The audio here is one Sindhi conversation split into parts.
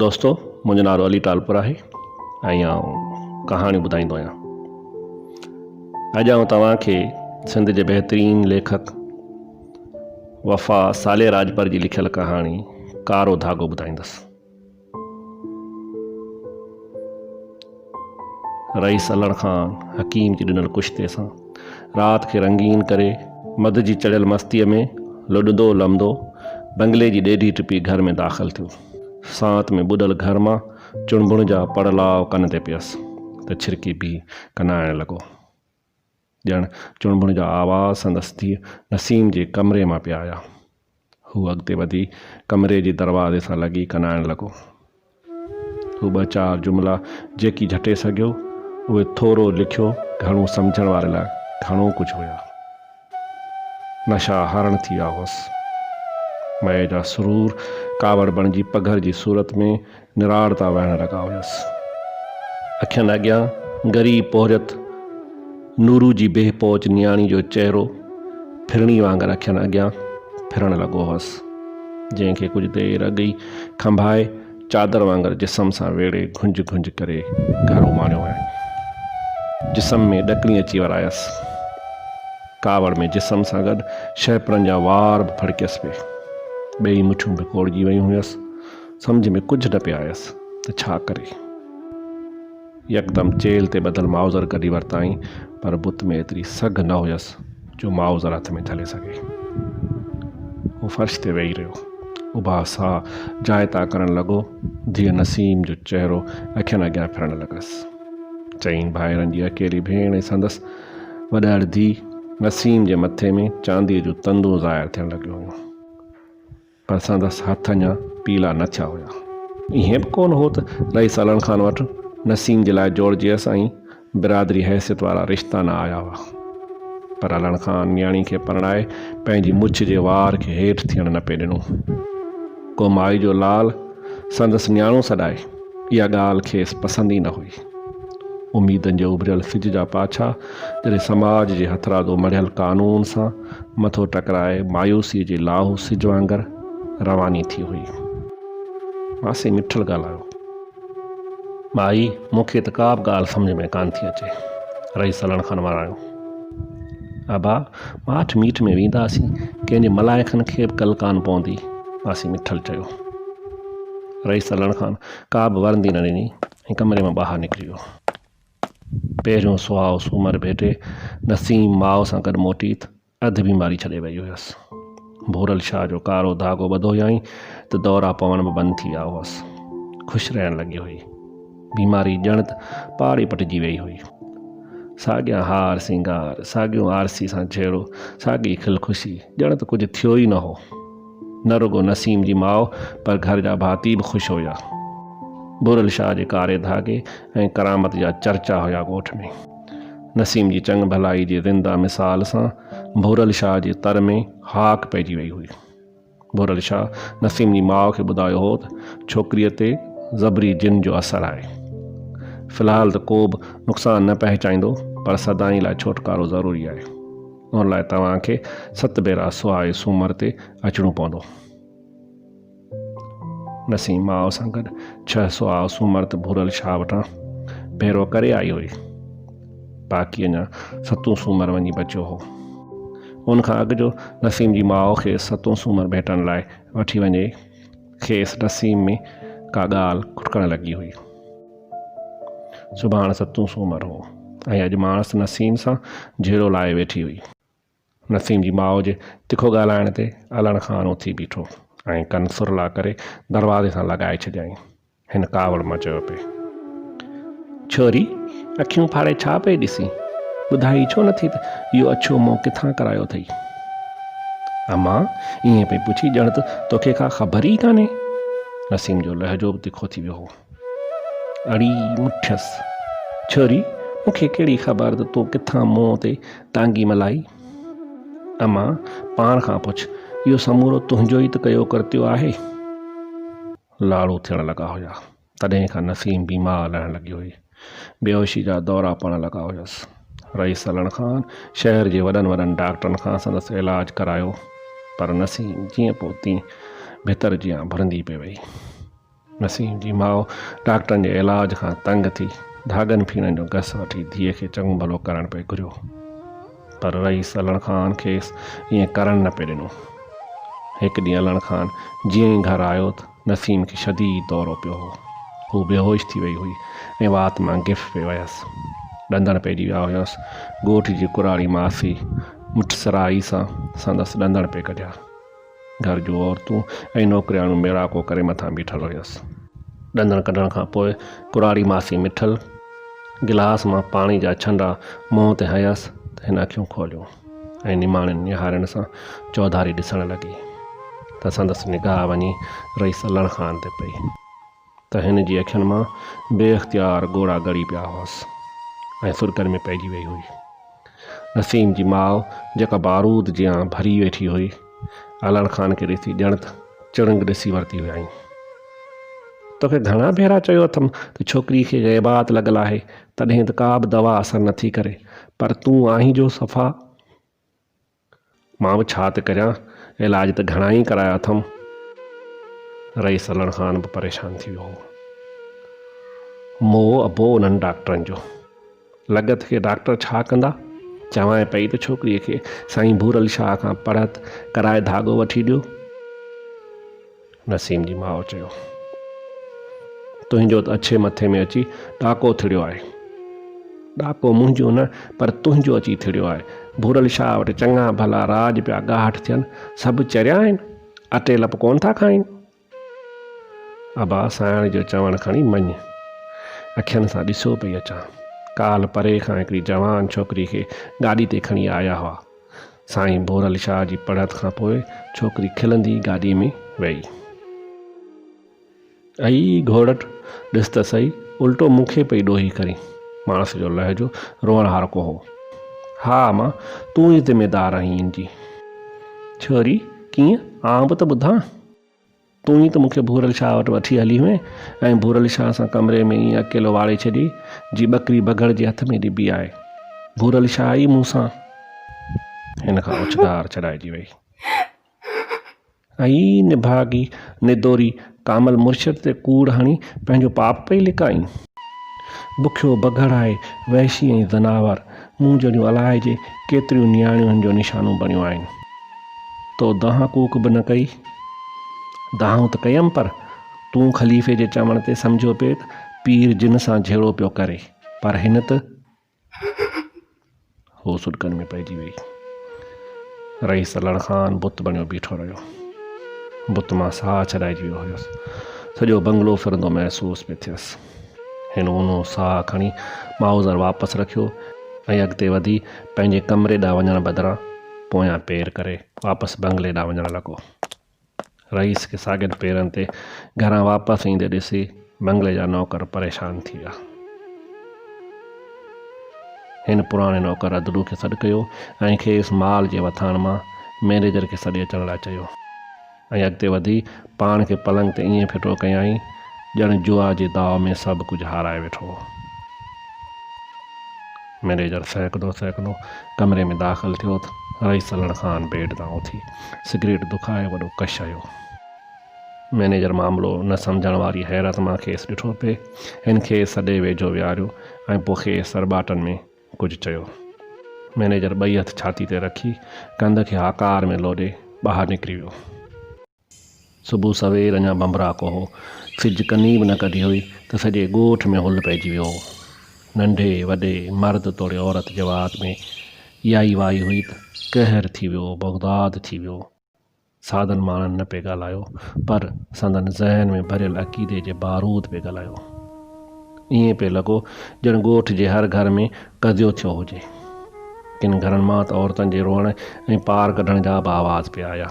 دوستو منهنجو نالو علي ٽالپر آهي ۽ آئون ڪهاڻيون ٻڌائيندو آهيان. اڄ آئون توهان کي سنڌ جي بهترين ليکڪ وفا صالح راڄپر جي لکيل ڪهاڻي ڪارو ڌاڳو ٻڌائيندس. رئيس علڻ خان حڪيم جي ڏنل ڪشتي سان رات کي رنگين ڪري مڌ جي چڙهيل مستيء ۾ لڏندو لمندو بنگلي جي ڏيڍي ٽپي گهر ۾ داخل ٿيو. سانت ۾ ٻڏل گهر مان چڻڀڻ جا پڙلاء ڪن تي پيس ته ڇرڪي بيهي ڪنائڻ لڳو. ڄڻ چڻڀڻ جا آواز سندس ڌيء نسيم جي ڪمري مان پئي آيا. هو اڳتي وڌي ڪمري جي دروازي سان لڳي ڪنائڻ لڳو. هو ٻه چار جملا جيڪي جهٽي سگهيو، اهي ٿورو لکيو گهڻو سمجهڻ واري لاء گهڻو ڪجهه هيا. نشا هرڻ ٿي ويا هئس. مئي جا سرور ڪاوڙ بڻجي پگهر جي صورت ۾ نراڙ تان وهڻ لڳا هيس. اکين اڳيان غريب پورهيت نورو جي بي پهچ نياڻي جو چهرو ڦرڻي وانگر اکين اڳيان ڦرڻ لڳو هئس، جنهن کي ڪجهه دير اڳ ئي کنڀائي چادر وانگر جسم سان ويڙهي گهنج گهنج ڪري گهر اماڻيو هئائين. جسم ۾ ڏڪڻي اچي ورايس. ڪاوڙ ۾ جسم سان گڏ شهپرن جا وار به ڦڙڪيس پئي. ٻئي مٺيون ڀڪوڙجي ويون هيس. سمجهه ۾ ڪجهه نه پئي آيس ته ڇا ڪري. يڪدم چيلهه تي ٻڌل مائوزر ڪڍي ورتائين پر بت ۾ ايتري سگهه نه هيس جو مائوزر هٿ ۾ جهلي سگهي. هو فرش تي ويهي رهيو. اڀا ساهه جائتا ڪرڻ لڳو. ڌيء نسيم جو چهرو اکين اڳيان ڦرڻ لڳس. چئن ڀائرن جي اڪيلي ڀيڻ ۽ سندس وڏهڙ ڌيء نسيم جي مٿي ۾ چانديء جون تندون ظاهر ٿيڻ لڳيون هيون. پر سندس هٿ اڃا پيلا نه ٿيا هيا. ائين به ڪونه هو ته رئيس علڻ خان وٽ نسيم جي لاء جوڙجيس ۽ برادري حيثيت وارا رشتا نه آيا هئا. پر علڻ خان نياڻي کي پرڻائي پنهنجي مڇ جي وار کي هيٺ ٿيڻ نه پئي ڏنو. ڪو مائي جو لال سندس نياڻو سڏائي، اها ڳالهه کيس پسند ئي نه هئي. اميدن جي اڀريل سج جا پاڇا جڏهن سماج جي هٿرادو مڙهيل قانون سان مٿو ٽڪرائي مايوسيء جي لاهو سج وانگر رواني ٿي هئي. ماسي مٺل ڳالهايو. مائي، مون کي ته ڪا به ڳالهه سمجهه ۾ ڪانه ٿي اچي. رئيس علڻ خان وراڻيو. ابا، ماٺ ميٺ ۾ وينداسين، ڪنهن جي ملائڪن کي به ڪل ڪانه پوندي. ماسي مٺل چيو. رئيس علڻ خان ڪا به ورندي نه ڏني ۽ ڪمري مان ٻاهر نڪري ويو. پهريون سهائو سومر ڀيٽي نسيم ماء سان گڏ موٽي ته اڌ بيماري ڇڏي وئي هيس. ڀورل شاهه جو ڪارو ڌاڳو ٻڌو هيائين ته دورا پوڻ به بند ٿي ويا هئس. خوش رهڻ لڳي هئي. بيماري ڄڻ ته پاڙ ئي پٽجي ويئي هئي. ساڳيا هار سينگار، ساڳيو آرسي سان جهيڙو، ساڳي کل خوشي، ڄڻ ته ڪجهه ٿيو ئي نه هو. نه رڳو نسيم جي ماء پر گهر جا ڀاتي به خوش هيا. ڀورل شاهه جي ڪاري ڌاڳي ۽ ڪرامت جا چرچا هيا ڳوٺ ۾. نسيم جي چڱ ڀلائي جي زنده مثال سان ڀورل شاهه جي تر ۾ هاڪ پئجي وئي هئي. ڀورل شاهه نسيم جي ماء کي ٻڌايو هو ته ڇوڪريء تي زبري جن جو اثر آهي. في الحال ته ڪو به نقصان نه پهچائيندو پر سدائين لاء ڇوٽڪارو ضروري آهي. ان لاء توهان کي ست ڀيرا سهائي سومر تي اچڻو پوندو. نسيم ماء سان گڏ ڇهه سهاء سومر تي ڀورل شاهه وٽان ڀيرو ڪري آئي هئي. باقي اڃا ستون سومر وڃي بچيو هو. ان کان اڳ جو نسيم جي ماء کيس ستون سومر ڀيٽڻ لاء وٺي وڃي، کيس نسيم ۾ ڪا ڳالهه کٽڪڻ لڳي هئي. سڀاڻ ستون سومر هو ۽ اڄ ماڻس نسيم سان جهيڙو لائي ويٺي هئي. نسيم جي ماء جي تکو ڳالهائڻ تي علڻ خان اٿي بيٺو ۽ ڪن سرلا ڪري دروازي سان لڳائي ڇڏيائين. هن ڪاوڙ مان چيو پئي. ڇوري، اکيون ڦاڙي ڇا پئي ڏسين؟ ٻڌائين ڇو نٿي ته اهو اڇو منهن ڪٿان ڪرايو اٿئي؟ امان، ائين پئي پڇي ڄڻ ته توکي ڪا خبر ئي ڪانهي. نسيم جو لهجو به تکو ٿي ويو هو. اڙي مٺيس! ڇوري، مون کي ڪهڙي خبر ته تو ڪٿان منهن تي دانگي ملائي؟ امان، پاڻ کان پڇ، اهو سمورو تنهنجو ئي ته ڪيو ڪرتيو آهي. لاڙو ٿيڻ لڳا هيا. تڏهن کان نسيم بيمار رهڻ لڳي هئي. بيهوشي جا دورا پوڻ لڳا هيس. رئيس علڻ خان شهر جي وڏن وڏن ڊاڪٽرن کان سندس علاج ڪرايو پر نسيم جيئن پوء تيئن ڀتر جيان ڀرندي پئي وئي. نسيم جي ماء ڊاڪٽرن جي علاج کان تنگ ٿي ڌاڳن ڦيڻن جو گس وٺي ڌيء کي چڱو ڀلو ڪرڻ پئي گهريو. پر رئيس علڻ خان کيس ائين ڪرڻ نه پئي ڏنو. هڪ ڏينهن علڻ خان جيئن ئي گهر آيو ته نسيم کي شديد دورو پيو هو. هوء بيهوش ٿي وئي هئي ۽ وات مان گف پئي وهيس. ڏندڻ پئجي ويا هيس. ڳوٺ جي ڪراڙي ماسي مٺسرائي سان سندس ڏندڻ پئي ڪڍيا. گهر جون عورتون ۽ نوڪرياڻيون ميڙاڪو ڪري مٿان بيٺل هيس. ڏندڻ ڪڍڻ کان پوء ڪراڙي ماسي مٺل گلاس مان پاڻي جا ڇنڊا منهن تي هنيس ته هن اکيون کوليون ۽ نماڻين نهارين سان چوڌاري ڏسڻ لڳي ته سندس نگاهه وڃي رئيس علڻ خان تي پئي ته هن جي اکين مان بي اختيار ڳوڙها ڳڙي پيا هئس ۽ سرڪن ۾ پئجي وئي هئي. نسيم جي ماء جيڪا بارود جيان ڀري ويٺي هئي، علڻ خان کي ڏسي ڄڻ ته چڻنگ ڏسي ورتي هيائين. توکي گهڻا ڀيرا چيو اٿم ته ڇوڪري کي غيبات لڳل آهي، تڏهن ته ڪا به دوا اثر نٿي ڪري، پر تون آهين جو صفا. مان به ڇا ته ڪريان، علاج ته گهڻا ئي ڪرايا اٿم. رئيس علڻ خان به پريشان ٿي ويو هو. موهه ابو انهن ڊاڪٽرن جو. لڳت کي ڊاڪٽر ڇا ڪندا؟ چوانء پئي ته ڇوڪريء کي سائين ڀورل شاهه کان پڙهت ڪرائي ڌاڳو وٺي ڏيو. نسيم جي ماء چيو. تنهنجو ته اڇي مٿي ۾ اچي ڏاڪو ٿڙيو آهي. ڏاڪو منهنجو نه پر تنهنجو اچي ٿڙيو آهي. ڀورل شاهه وٽ چڱا ڀلا راڄ پيا ڳاهٽ ٿين، سڀ چريا آهن، اٽي لپ ڪونه ٿا کائين. ابا سانئڻ جو چوڻ کڻي مڃ. اکين سان ڏسيو پئي اچان. ڪالهه پري کان هڪڙي جوان ڇوڪري کي گاڏي تي کڻي آيا هئا. سائين ڀورل شاهه جي پڙهت کان پوء ڇوڪري کلندي گاڏي ۾ ويئي. ائي گهوڙٽ، ڏس ته سهي، الٽو مون کي پئي ڏوهي ڪرين. ماڻس جو لهجو روئڻهارڪو هو. ها امان، تون ئي ذميدار آهين ان جي. ڇوري، ڪيئن؟ آئون به ته ٻڌان. تون ئي ته مون کي ڀورل شاهه وٽ وٺي هلي هئين ۽ ڀورل شاهه سان ڪمري ۾ ائين اڪيلو واڙي ڇڏيئي، جي ٻڪري بگهڙ جي هٿ ۾ ڏبي آهي. ڀورل شاهه ئي مون سان. هن کان اوڇنگار ڇڏائجي وئي. ائي نڀاڳي، ندوري، ڪامل مرشد تي ڪوڙ هڻي پنهنجو پاپ پئي لڪائين. بکيو بگهڙ آهي، وحشي ۽ زناور، مون جهڙيون الائجي ڪيتريون نياڻيون هن جو نشانو بڻيون آهن. تو دانهن ڪوڪ به نه ڪئي؟ دانهون ته ڪيم پر تون خليفي جي چوڻ تي سمجهيو پئي ته پير جن سان جهيڙو پيو ڪري، پر هن ته. هوء سڏڪن ۾ پئجي وئي. رئيس علڻ خان بت بڻيو بيٺو رهيو. بت مان ساهه ڇڏائجي ويو هيس. سڄو بنگلو ڦرندو محسوس پئي ٿيس. هن اونهو ساهه کڻي مائوزر واپس رکيو ۽ اڳتي وڌي پنهنجي ڪمري ڏانهن وڃڻ بدران پويان پير ڪري واپس بنگلي ڏانهن وڃڻ لڳو. رئيس کي ساڳين پيرن تي گهران واپس ايندي ڏسي بنگلي جا نوڪر پريشان ٿي ويا. هن پراڻي نوڪر ادلو کي سڏ ڪيو ۽ کيس مال جي وٿاڻ مان مئنيجر کي سڏي اچڻ لاء چيو ۽ اڳتي وڌي پاڻ کي پلنگ تي ائين ڦٽو ڪيائين ڄڻ جوا جي داء ۾ سڀ ڪجهه هارائي ويٺو هو. مئنيجر سهڪندو سهڪندو ڪمري ۾ داخل ٿيو ته رئيس علڻ خان بيڊ تان اٿي سگريٽ دکائي وڏو ڪش هنيو. مئنيجر معاملو نه سمجهڻ واري حيرت مان کيس ڏٺو پئي. هن کيس سڏي ويجهو ويهاريو ۽ پوء کيس سرٻاٽن ۾ ڪجهه چيو. مئنيجر ٻئي هٿ ڇاتي تي رکي ڪنڌ کي هاڪار ۾ لوڏي ٻاهر نڪري ويو. صبح سوير اڃا ڀنڀراڪو هو. سج ڪني به نه ڪڍي هئي ته سڄي ڳوٺ ۾ هل پئجي ويو هو. ننڍي وڏي، مرد توڙي عورت جي وات ۾ اها ئي وائي هئي ته قهر ٿي ويو، بغداد ٿي ويو. سادن ماڻهن نه پئي ڳالهايو پر سندن ذهن ۾ ڀريل عقيدي جي بارود پئي ڳالهايو. ائين پئي لڳو ڄڻ ڳوٺ جي هر گهر ۾ قضيو ٿيو هجي. ڪن گهرن مان ته عورتن جي روئڻ ۽ پار ڪڍڻ جا به آواز پئي آيا.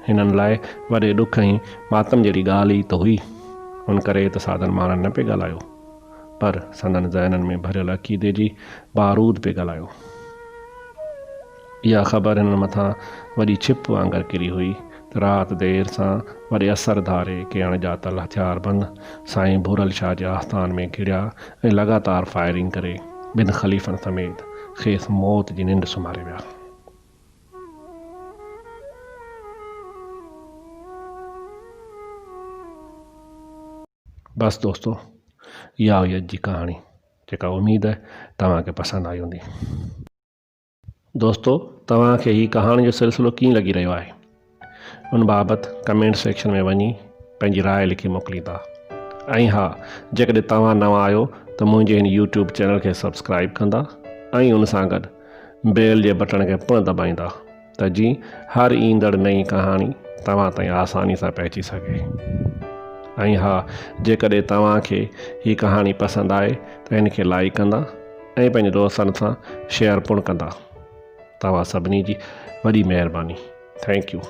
هنن لاء وڏي ڏک ۽ ماتم جهڙي ڳالهه ئي ته هئي. ان ڪري ته سادن ماڻهن نه پئي ڳالهايو، پر سندن ذهنن ۾ ڀريل عقيدي جي بارود پئي ڳالهايو. اها خبر هنن مٿان وڏي ڇپ وانگر ڪري هئي ته رات دير سان وڏي اسر ڌاري ڪي اڻڄاتل هٿياربند سائين ڀورل شاهه جي آستان ۾ گهڙيا ۽ لڳاتار فائرنگ ڪري ٻن خليفن سميت کيس موت جي ننڊ سمهاري ويا. بس دوستو اها هئي اڄ جي ڪهاڻي جيڪا اميد توهان کي پسند آئي هوندي. دوستو توهان کي هي ڪهاڻي جو سلسلو ڪيئن لڳي رهيو آهي ان بابت ڪمينٽ سيڪشن ۾ وڃي پنهنجي راء لکي موڪليندا ۽ ها جيڪڏهن توهان نوان آهيو ته منهنجي هن يوٽيوب چينل کي سبسڪرائب ڪندا ۽ ان سان گڏ بيل جي بٽڻ کي پڻ دٻائيندا ته جيئن هر ايندڙ نئين ڪهاڻي توهان تائين آساني سان پهچي سگهي. ۽ ها جيڪڏهن توهان کي هي ڪهاڻي پسند آئي ته هن کي لائيڪ ڪندا ۽ پنهنجي دوستن سان شيئر پڻ ڪندا. توهان سڀني جي وڏي مهرباني. Thank you.